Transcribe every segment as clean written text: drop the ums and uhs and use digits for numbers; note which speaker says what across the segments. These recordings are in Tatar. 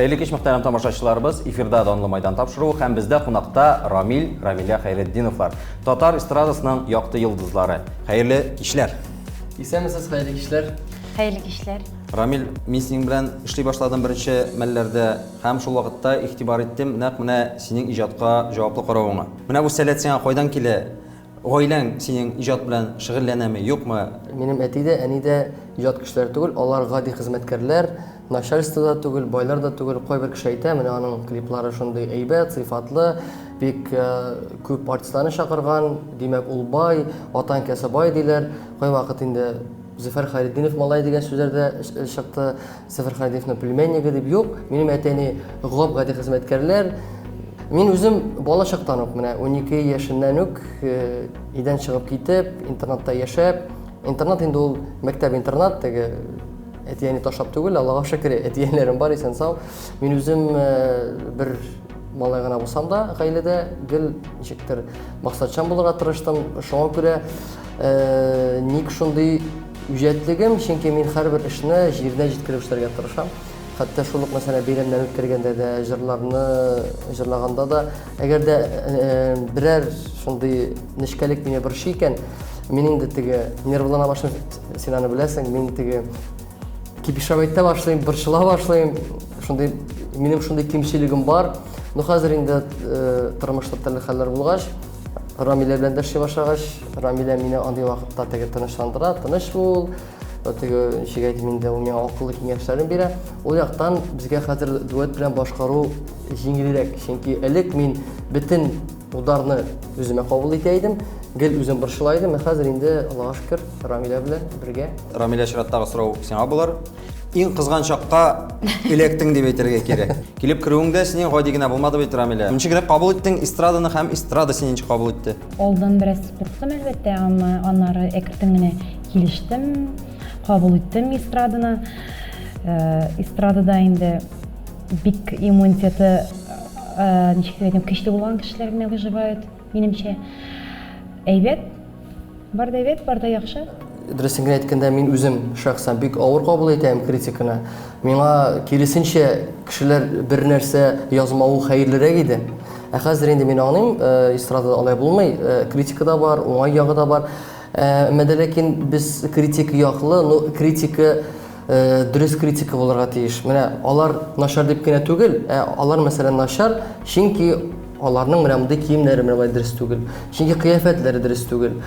Speaker 1: Хәерле кич, мөхтәрәм тамашачыларыбыз. Эфирда Данлы Майдан тапшыруы һәм бездә кунакта Рамил, Рамилә Хәйретдиновлар. Татар эстрадасының якты йолдызлары. Хәерле кичләр.
Speaker 2: Исәнмесез, хәерле кичләр.
Speaker 3: Хәерле кичләр.
Speaker 1: Рамил, мин синең белән эшли башладым беренче мәлләрдә һәм шул вакытта игътибар иттем нәкъ менә синең иҗатка җаваплы каравыңа. Менә бу сәләт сиңа кайдан килә? Гаиләң синең иҗат белән шөгыльләнәме, юкмы?
Speaker 2: Минем әти дә, әни дә иҗат кешеләре түгел, алар гади хезмәткәрләр, начальство да түгел, байлар да түгел. Кайбер кеше әйтә, менә аның клиплары шундый әйбәт, сыйфатлы, бик күп артистларны чакырган, димәк, ул бай, ата-әнкәсе бай диләр. Кайвакыт инде Зөфәр Хәйретдинов малае дигән сүзләр дә чыкты. Зөфәр Хәйретдиновның племяннигы дип. Юк, минем әти-әни гап-гади хезмәткәрләр. Мин үзем бала чактан ук, менә 12 яшемнән үк өйдән чыгып китеп, интернатта яшәп, интернат инде ул мәктәп-интернат, теге әти-әни ташлап түгел, Аллага шөкер, әти-әниләрем бар, исән-сау. Мин үзем бер малай гына булсам да, гаиләдә гел ничектер максатчан булырга тырыштым. Шуңа күрә ник шундый үҗәтлегем, чөнки мин һәрбер эшне җиренә җиткереп эшләргә тырышам. Хәтта шул ук, мәсәлән, бәйрәмнәр үткәргәндә дә, җырларны җырлаганда да, әгәр дә берәр шундый нечкәлек мине борчый икән, мин инде теге нервлана башлыйм, син аны беләсең, мин теге кипишовать итә башлыйм, борчыла башлыйм. Шундый минем шундый кимчелегем бар. Ну хәзер инде тормышта төрле хәлләр булгач, Рамилә белән дә эшли башлагач, Рамилә мине андый вакытта теге тынычландыра, тыныч бул, теге ничек әйтим инде, ул миңа акыллы киңәшләрен бирә. Ул яктан безгә хәзер дуэт белән башкару җиңелрәк, чөнки элек мин бөтен ударны үземә кабул итә идем, гел үзем борчыла идем, ә хәзер инде, Аллага шөкер, Рамилә белән бергә.
Speaker 1: Рамилә, чираттагы сорау сиңа булыр. Иң кызган чакка эләктең дип әйтергә кирәк. Килеп керүең дә синең гади генә булмады бит, Рамилә. Ничегрәк кабул иттең эстраданы һәм эстрада сине ничек кабул итте?
Speaker 3: Алдан бераз курктым, әлбәттә, әмма аннары әкертен генә килештем, кабул иттем эстраданы. Эстрадада инде бик иммунитеты, ничек дип әйтим, көчле булган кешеләр генә выживают, минемчә. Әйбәт, бар да әйбәт, бар да яхшы.
Speaker 2: Дөресен генә әйткәндә, мин үзем шәхсән бик авыр кабул итәм критиканы. Миңа киресенчә, кешеләр бер нәрсә язмавы хәерлерәк иде. Ә хәзер инде мин аңлыйм, эстрадада алай булмый, критика да бар, уңай ягы да бар. Әмма дә ләкин без критика яклы, но критика дөрес критика булырга тиеш. Менә алар начар дип кенә түгел, ә алар мәсәлән начар, чөнки аларның менә мондый киемнәре менә болай дөрес түгел, чөнки кыяфәтләре дөрес түгел,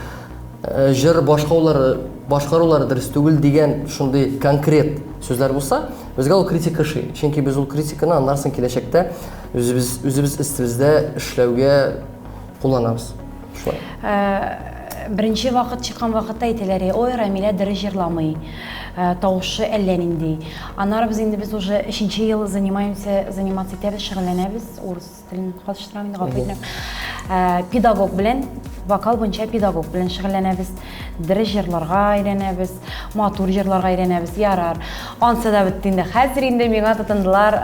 Speaker 2: җыр башкаулары, башкарулары дөрес түгел дигән шундый конкрет сүзләр булса, безгә ул критика ошый. Чөнки без ул критиканы аннан соң киләчәктә үзебез үзебез өстебездә эшләүгә кулланабыз. Шулай.
Speaker 3: Беренче вакыт чыккан вакытта әйтәләр, ой, Рамилә дөрес җырламый, тавышы әллә нинди. Аннары без инде без уже өченче ел занимаемся, заниматься итәбез, шөгыльләнәбез, урыс телен катыштырам инде, гафу итәм. Педагог белән, вокал буенча педагог белән шөгыльләнәбез, дөрес җырларга өйрәнәбез, матур җырларга өйрәнәбез, ярар. Ансы да бетте инде. Хәзер инде миңа тотындылар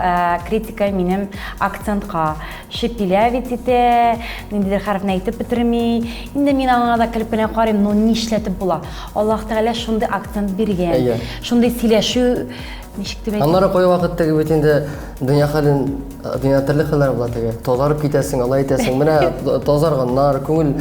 Speaker 3: критика минем акцентка. Шепелявить итә, ниндидер хәрефне әйтеп бетерми. Инде мин аңа да көлеп кенә карыйм, но нишләтеп була? Аллаһ Тәгалә шундый акцент биргән.
Speaker 2: Әйе.
Speaker 3: Шундый сөйләшү ничек дип әйтим?
Speaker 2: Аннары кайвакыт теге бит инде дөнья хәлен, дөнья төрле хәлләр була теге. Тазарып китәсең, алай итәсең. Менә тазарганнар, күңел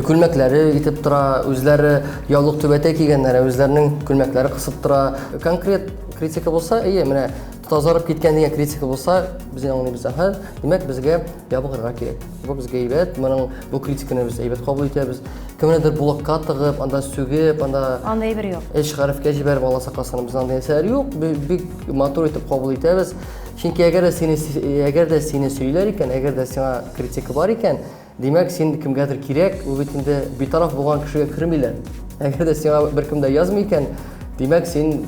Speaker 2: күлмәкләре итеп тора, үзләре яулык түбәтәй кигәннәр, ә үзләренең күлмәкләре кысып тора. Конкрет критика булса, әйе, менә тазарып киткән дигән критика булса, без инде аңлыйбыз, әһә, димәк, безгә ябыгырга кирәк. Бу безгә әйбәт, моның бу критиканы без әйбәт кабул итәбез. Кемнедер блокка тыгып, анда сүгеп, анда
Speaker 3: Анда әйбер юк.
Speaker 2: Эш хәрефкә җибәреп, Алла сакласын, безнең андый нәрсәләр юк. Бик матур итеп кабул итәбез. Чөнки әгәр дә сине әгәр дә сине сөйләр икән, әгәр дә сиңа критика бар икән, Димәк, син кемгәдер кирәк, ул бит инде битараф булган кешегә кермиләр. Әгәр дә сиңа беркем дә язмый икән, димәк, син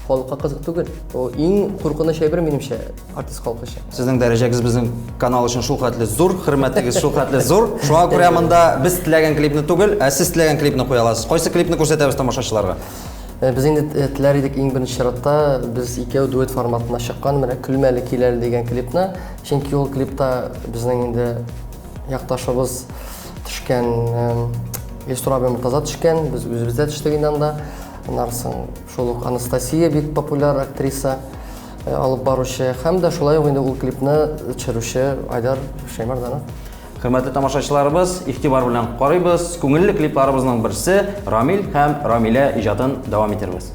Speaker 2: халыкка кызык түгел. Ул иң куркыныч әйбер, минемчә, артист халкы өчен.
Speaker 1: Сезнең дәрәҗәгез безнең канал өчен шул хәтле зур, хөрмәтегез шул хәтле зур. Шуңа күрә монда без теләгән клипны түгел, ә сез теләгән клипны куя аласыз. Кайсы клипны күрсәтәбез тамашачыларга?
Speaker 2: Без инде теләр идек иң беренче чиратта без икәү дуэт форматына чыккан менә Көлмәле кил әле дигән клипны. Чөнки ул клипта безнең инде якташыбыз төшкән, Илсур абый Мортаза төшкән, без үзебез дә төштек инде анда. Аннан соң шул ук Анастасия бик популяр актриса. алып баручы һәм дә шулай ук инде ул клипны төшерүче Айдар Шәймәрданов.
Speaker 1: Хөрмәтле тамашачыларыбыз, игътибар белән карыйбыз. Күңелле клипларыбызның берсе Рамил һәм Рамилә иҗатын дәвам итербез.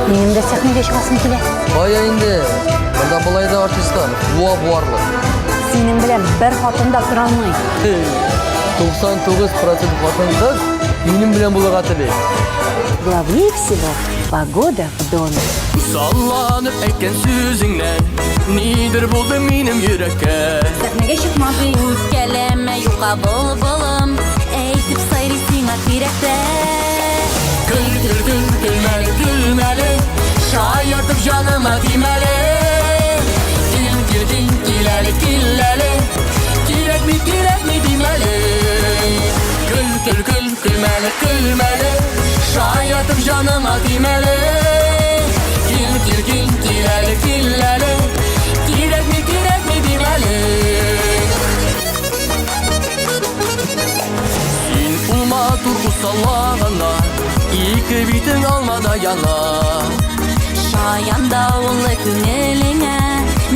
Speaker 3: Минем дә сәхнәгә чыгасым килә.
Speaker 2: Кая инде? Монда болай да артистлар буа буарлык.
Speaker 3: Синең белән бер хатын да тора алмый.
Speaker 2: 99% хатын-кыз минем белән булырга тели.
Speaker 3: Главнее всего погода в доме.
Speaker 4: Салланып әйткән сүзеңнән Нидер булды минем йөрәккә.
Speaker 3: Сәхнәгә чыкма ди.
Speaker 5: Үпкәләмә юка былбылым, әйтеп сайрый сиңа тирәктә.
Speaker 4: Көл, көл, көл, көлмәле, көлмәле, шаяртып җаныма тимәле. Кил, кил, кил, кил әле, кил әле, кирәкми, кирәкми димәле. Көл, көл, көл, көлмәле, көлмәле, шаяртып җаныма тимәле. Кил, кил, кил, кил әле, кил әле, кирәкми, кирәкми димәле. Син ул матур усаллагана, ике битең алмада яна.
Speaker 5: Шаян давыллы күңелеңә,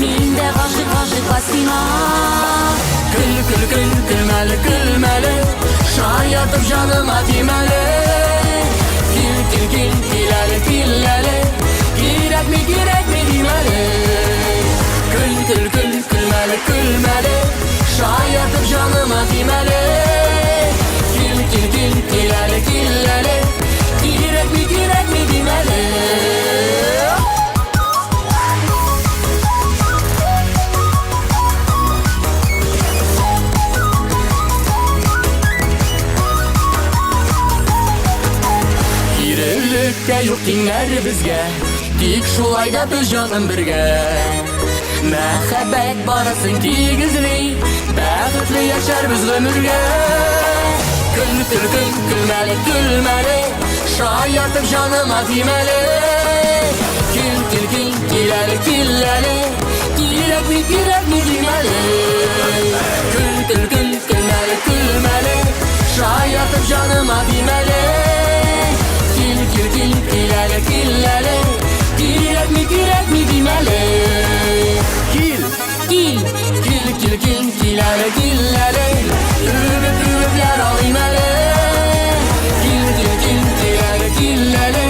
Speaker 5: мин дә гашыйк, гашыйк ла сиңа.
Speaker 4: Көл, көл, көл, көлмәле, көлмәле, шаяртып җаныма тимәле. Кил, кил, кил, кил әле, кил әле, кирәкми, кирәкми димәле. Көл, көл, көл, көлмәле, көлмәле, шаяртып җаныма тимәле. Кил, кил, кил, кил әле, кил әле, кирәкми, кирәкми димәле. Кирелеккә юк тиңнәр безгә, тик шулай да без җаным бергә. Мәхәббәт барысын тигезли, бәхетле яшәрбез гомергә. Көл, көл, көл, көлмәле, көлмәле, шаяртып җаныма тимәле. Кил, кил, кил, кил әле, кил әле, кирәкми, кирәкми димәле. Көл, көл, көл, көлмәле, көлмәле, шаяртып җаныма тимәле. Кил, кил, кил, кил әле, кил әле, кирәкми, кирәкми димәле. Кил,
Speaker 5: Кил,
Speaker 4: кил, кил, кил, кил әле, кил әле, үбеп, үбепләр алыйм әле. Кил, кил, кил, кил әле, кил әле,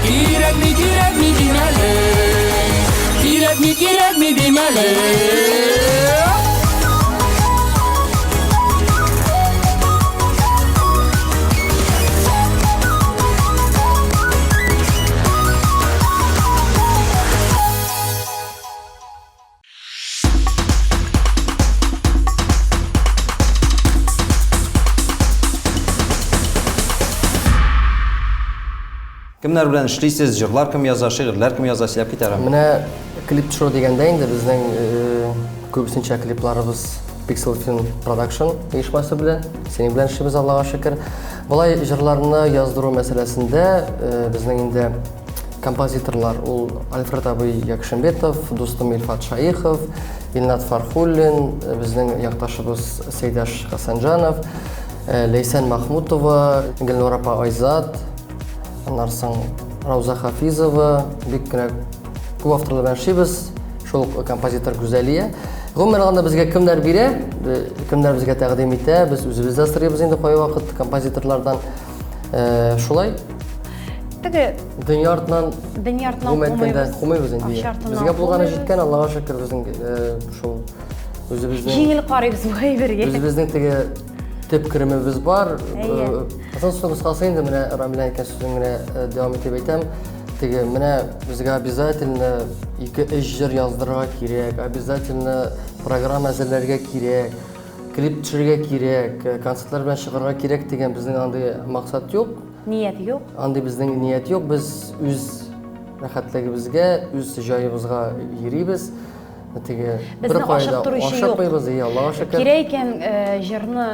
Speaker 4: кирәкми, кирәкми димәле. Кирәкми, кирәкми димәле.
Speaker 1: Кемнәр белән эшлисез, җырлар кем яза, шигырьләр кем яза, сөйләп кит әле.
Speaker 2: Менә клип төшерү дигәндә инде безнең күбесенчә клипларыбыз Pixel Film Production оешмасы белән, синең белән эшлибез, Аллага шөкер. Болай җырларны яздыру мәсьәләсендә безнең инде композиторлар ул Альфред абый Якшимбетов, дустым Илфат Шаихов, Илнат Фархуллин, безнең якташыбыз Сәйдәш Хәсәнҗанов, Ләйсән Махмутова, Гөлнур апа Айзат, аннан соң Рауза Хафизова, бик кенә күп авторлар белән эшлибез, шул ук композитор Гүзәлия. Гомумән алганда безгә кемнәр бирә, кемнәр безгә тәкъдим итә, без үзебез дә сорыйбыз инде кайвакыт композиторлардан. Шулай.
Speaker 3: Теге
Speaker 2: дөнья артыннан
Speaker 3: дөнья артыннан
Speaker 2: гомумән әйткәндә
Speaker 3: кумыйбыз.
Speaker 2: кумыйбыз инде.
Speaker 3: Акча артыннан
Speaker 2: Безгә булганы
Speaker 3: кумыйбыз.
Speaker 2: җиткән, Аллага шөкер, безнең шул үзебезнең
Speaker 3: Җиңел карыйбыз бу әйбергә.
Speaker 2: Үзебезнең теге төп керемебез бар.
Speaker 3: Әйе.
Speaker 2: Озын сүз кыскасы инде, менә Рамилә әйткән сүзен генә дәвам итеп әйтәм. Теге менә безгә обязательно 2-3 җыр яздырырга кирәк, обязательно программа әзерләргә кирәк. Клип төшерергә кирәк, концертлар белән чыгарга кирәк дигән безнең андый максат юк.
Speaker 3: Ният юк.
Speaker 2: Андый безнең ният юк. Без үз рәхәтлегебезгә, үз җаебызга йөрибез. Теге
Speaker 3: Безне ашыктыручы юк.
Speaker 2: Ашыкмыйбыз, и Аллага шөкер.
Speaker 3: Кирәк икән җырны,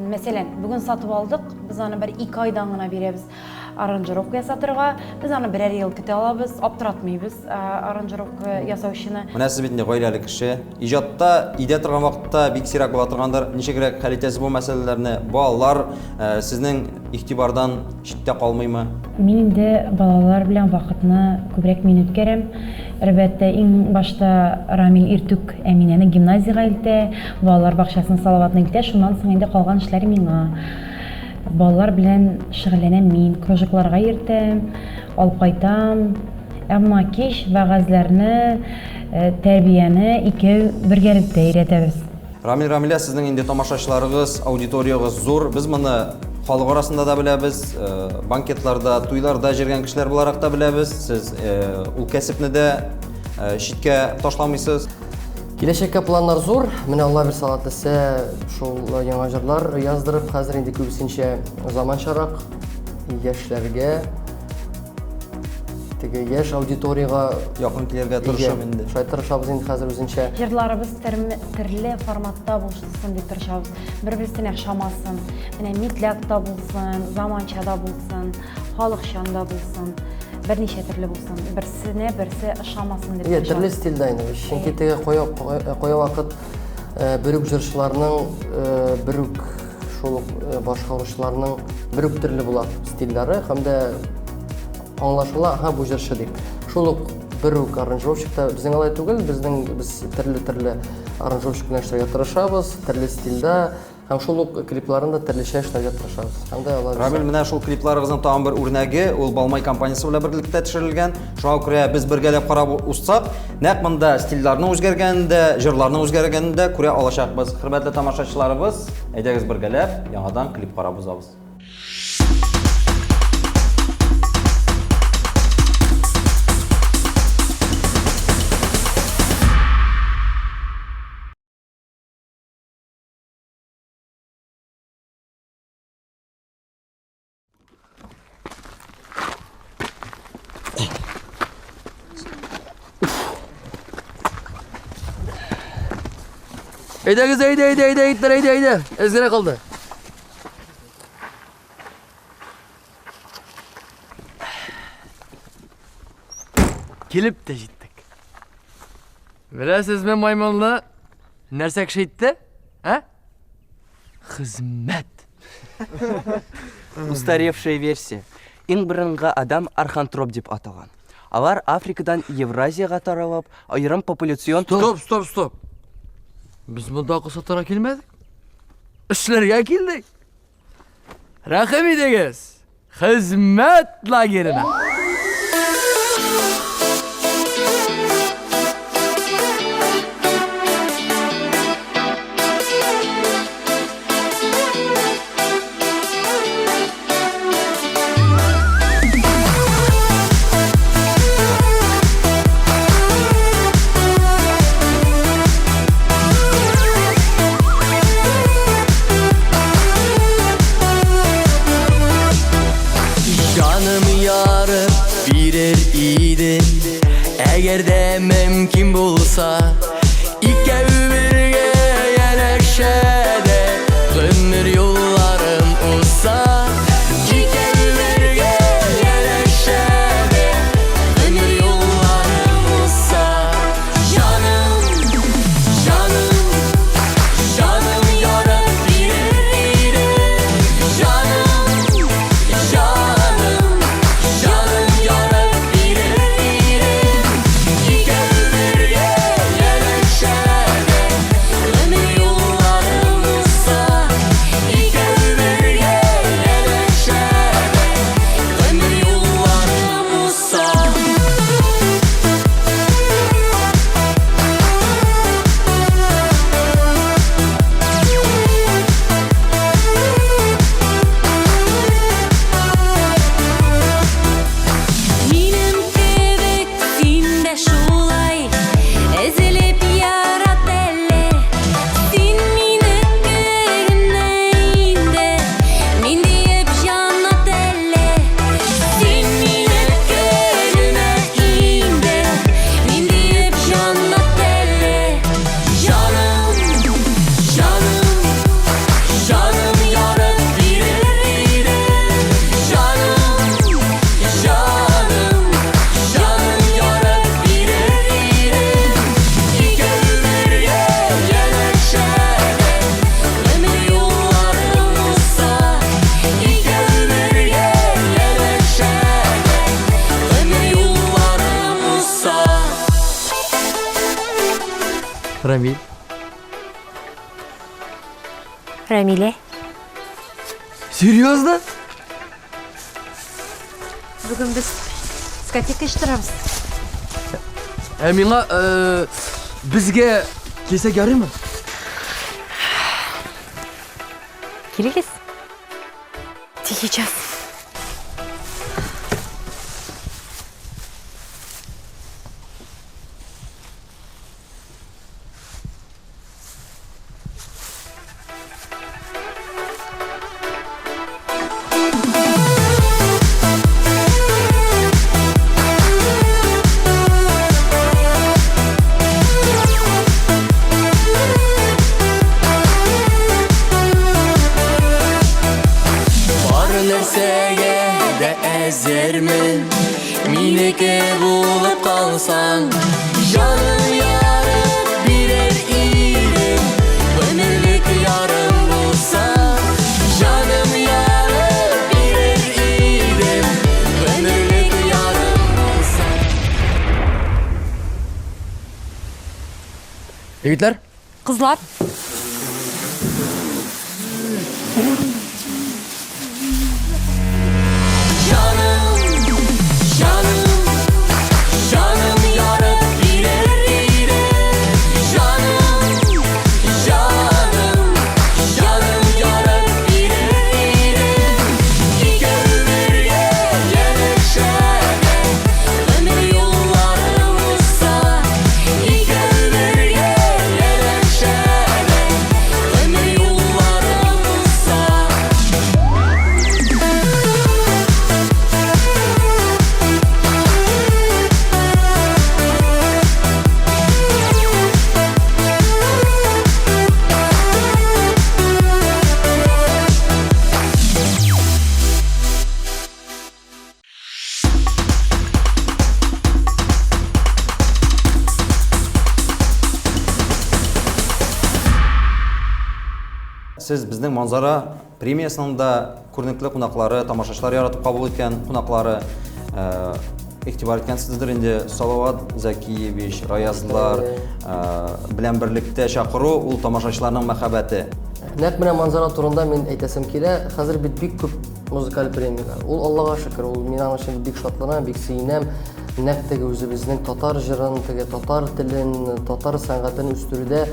Speaker 3: мәсәлән, бүген сатып алдык, без аны бер ике айдан гына бирәбез аранжировка ясатырга. Без аны берәр ел көтә алабыз, аптыратмыйбыз аранжировка ясаучыны.
Speaker 1: Менә сез бит инде гаиләле кеше. Иҗатта, өйдә торган вакытта бик сирәк була торгандыр. Ничегрәк хәл итәсез бу мәсьәләләрне? Балалар э, сезнең игътибардан читтә калмыймы?
Speaker 3: Мин инде балалар белән вакытны күбрәк мин үткәрәм. Әлбәттә, иң башта Рамил иртүк Әминәне гимназиягә илтә, балалар бакчасына Салаватны илтә, шуннан соң инде калган эшләр миңа. Балалар белән шөгыльләнәм мин, кружокларга йөртәм, алып кайтам. Әмма кич вәгазьләрне, тәрбияне икәү бергәлектә өйрәтәбез.
Speaker 1: Рамил, Рамилә, сезнең инде тамашачыларыгыз, аудиториягез зур. Без моны халык арасында да беләбез, банкетларда, туйларда җырган кешеләр буларак та беләбез. Сез ул кәсепне дә читкә ташламыйсыз.
Speaker 2: Киләчәккә планнар зур. Менә Алла бирсә, Алла теләсә, шул яңа җырлар яздырып, хәзер инде күбесенчә заманчарак яшьләргә теге яшь аудиториягә
Speaker 1: якын килергә тырышып инде.
Speaker 2: Шулай тырышабыз инде хәзер үзенчә.
Speaker 3: Җырларыбыз төрле форматта булсын дип тырышабыз. Бер-берсенә охшамасын. Менә митляк та булсын, заманча да булсын, халыкчан да булсын. Берничә төрле булсын. Берсенә берсе ошамасын дип
Speaker 2: тырышабыз. Төрле стильдә инде. Чөнки теге кая вакыт э, бер үк җырчыларның э, бер үк шул ук э, башкаручыларның бер үк төрле була стильләре һәм дә аңлашыла, аһа, бу җырчы дип. Шул ук бер үк аранжировщик та безнең алай түгел, безнең без төрле-төрле аранжировщик белән эшләргә тырышабыз, төрле стильдә һәм шул ук клипларын да төрлечә эшләргә тырышабыз. Һәм дә алар
Speaker 1: Рамил, менә шул клипларыгызның тагын бер үрнәге, ул Балмай компаниясе белән берлектә төшерелгән. Шуңа күрә без бергәләп карап узсак, нәкъ монда стильләрнең үзгәргәнен дә, җырларның үзгәргәнен дә күрә алачакбыз. Хөрмәтле тамашачыларыбыз, әйдәгез бергәләп яңадан клип карап узабыз.
Speaker 2: Әйдәгез, әйдә, әйдә, әйдә, егетләр, әйдә, әйдә. Әз генә калды.
Speaker 4: Килеп тә җиттек. Беләсезме маймылны нәрсә кеше итте? Ә? Хезмәт.
Speaker 6: Устаревшая версия. Иң борынгы адам архантроп дип аталган. Алар Африкадан Евразиягә таралып, аерым популяцион...
Speaker 4: Стоп, стоп, стоп. Без монда акыл сатарга килмәдек. Эшләргә килдек. Рәхим итегез! Хезмәт лагерена! Җаным ярып бирер идем, әгәр дә мөмкин булса. Икәү бергә янәшәдә гомер юлларым узса. Икәү бергә янәшәдә гомер юлларым узса. Җаным, җаным, җаным ярып бирер идем. Җаным, җаным, җаным ярып бирер идем. Икәү бергә янәшәдә гомер юлларым узса.
Speaker 2: Рамиль.
Speaker 3: Рамилә.
Speaker 2: Серьезно?
Speaker 3: Бүген без дискотека оештырабыз.
Speaker 2: Ә миңа э, безгә килсәк ярыймы?
Speaker 3: Килегез. Тихий час.
Speaker 4: Бар нәрсәгә дә әзермен Минеке булып калсаң Җаным ярып бирер идем Гомерлек ярым булса Җаным ярып бирер идем Гомерлек ярым булса
Speaker 2: Егетләр,
Speaker 3: Кызлар.
Speaker 1: Сез безнең Манзара премиясының да күренекле кунаклары, тамашачылар яратып кабул иткән кунаклары, э, игътибар иткәнсездер инде Салават Зәкиевич, Раязлар э, белән берлектә чакыру ул тамашачыларның мәхәббәте.
Speaker 2: Нәкъ менә Манзара турында мин әйтәсем килә. Хәзер бит бик күп музыкаль премияләр. Ул Аллага шөкер, ул мин аның өчен бик шатланам, бик сөенәм. Нәкъ теге үзебезнең татар җырын, теге татар телен, татар сәнгатен үстерүдә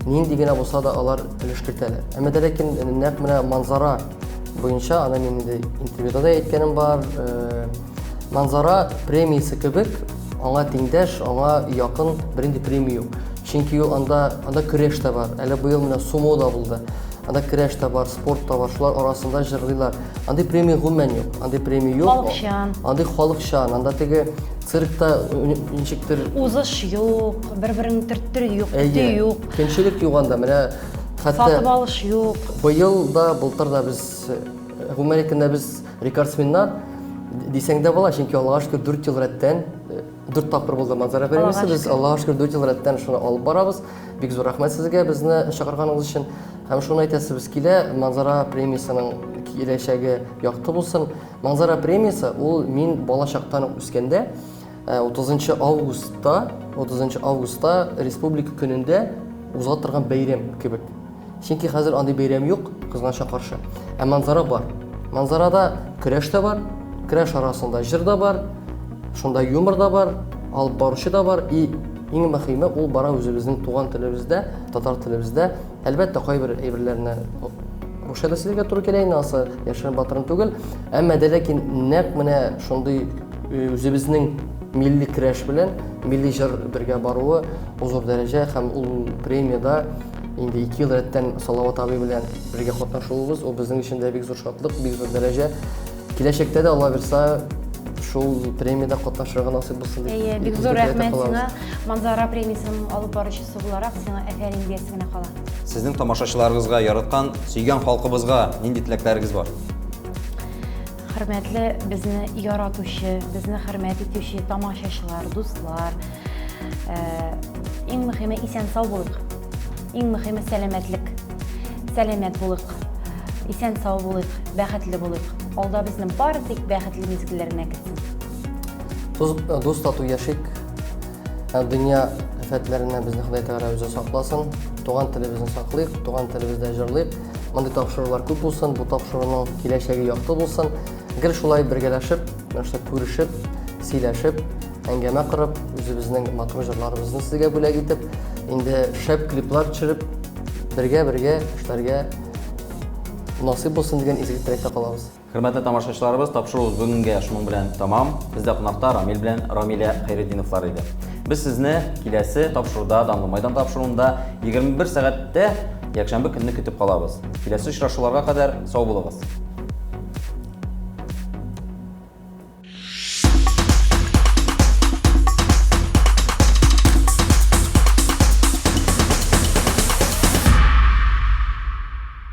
Speaker 2: нинди генә булса да алар өлеш кертәләр. Әмма дә ләкин нәкъ менә Манзара буенча, аны мин инде интервьюда да әйткәнем бар, э, Манзара премиясе кебек аңа тиңдәш, аңа якын бернинди премия юк. Чөнки ул анда анда көрәш тә бар. Әле быел менә сумо да булды. Анда көрәш тә бар, спорт та бар, шулар арасында җырлыйлар. Андый премия гомумән юк. Андый премия юк.
Speaker 3: Халыкчан.
Speaker 2: Андый халыкчан. Анда теге циркта ничектер
Speaker 3: узыш юк, бер-береңне төрттерү юк, көтү юк.
Speaker 2: Көнчелек юк анда. Менә
Speaker 3: хәтта сатып алыш юк.
Speaker 2: Быел да, былтыр да без гомумән әйткәндә без рекордсменнар дисәң дә була, чөнки Аллага шөкер 4 ел рәттән 4 тапкыр булды Манзара премиясе. Без Аллага шөкер 4 ел рәттән шуны алып барабыз. Бик зур рәхмәт сезгә безне чакырганыгыз өчен. Һәм шуны әйтәсебез килә, Манзара премиясенең киләчәге якты булсын. Манзара премиясе ул мин бала чактан ук үскәндә 30 августта, 30 августта Республика көнендә уза торган бәйрәм кебек. Чөнки хәзер андый бәйрәм юк, кызганычка каршы. Ә Манзара бар. Манзарада көрәш тә бар, көрәш арасында җыр да бар, шунда юмор да бар, алып баручы да бар. И иң мөһиме ул бара үзебезнең туган телебездә, татар телебездә. Әлбәттә, кайбер әйберләрне русча да сөйләргә туры килә инде, анысы яшерен батырын түгел. Әмма дә ләкин нәкъ менә шундый э, үзебезнең милли көрәш белән милли җыр бергә баруы ул зур дәрәҗә һәм ул премиядә инде ике ел рәттән Салават абый белән бергә катнашуыбыз ул безнең өчен дә бик зур шатлык, бик зур дәрәҗә. Киләчәктә дә Алла бирса шул премиядә катнашырга насыйп булсын дип.
Speaker 3: Әйе, бик зур рәхмәт сиңа. Манзара премиясен алып баручысы буларак сиңа әфәрин диясе генә кала.
Speaker 1: Сезнең тамашачыларыгызга, яраткан, сөйгән халкыбызга нинди теләкләрегез бар?
Speaker 3: Хөрмәтле безне яратучы, безне хөрмәт итүче тамашачылар, дуслар, э, иң мөһиме исән-сау булыйк. Иң мөһиме сәламәтлек. Сәламәт булыйк. Исән-сау булыйк, бәхетле булыйк. Алда безне бары тик бәхетле мизгелләр генә көтсен.
Speaker 2: Дус, дус тату яшик. Э, дөнья афәтләреннән безне Ходай Тәгалә үзе сакласын. Туган телебезне саклыйк, туган телебездә җырлыйк. Мондый тапшырулар күп булсын, бу тапшыруның киләчәге якты булсын. Гел шулай бергәләшеп, менә шулай күрешеп, сөйләшеп, әңгәмә корып, үзебезнең матур җырларыбызны сезгә бүләк итеп, инде шәп клиплар төшереп, бергә-бергә эшләргә насыйп булсын дигән изге теләктә калабыз.
Speaker 1: Хөрмәтле тамашачыларыбыз, тапшыруыбыз бүгенгә шуның белән тәмам. Бездә кунакта Рамил белән Рамилә Хәйретдиновлар иде. Без сезне киләсе тапшыруда, Данлы майдан тапшыруында 21 сәгатьтә якшәмбе көнне көтеп калабыз. Киләсе очрашуларга кадәр сау булыгыз.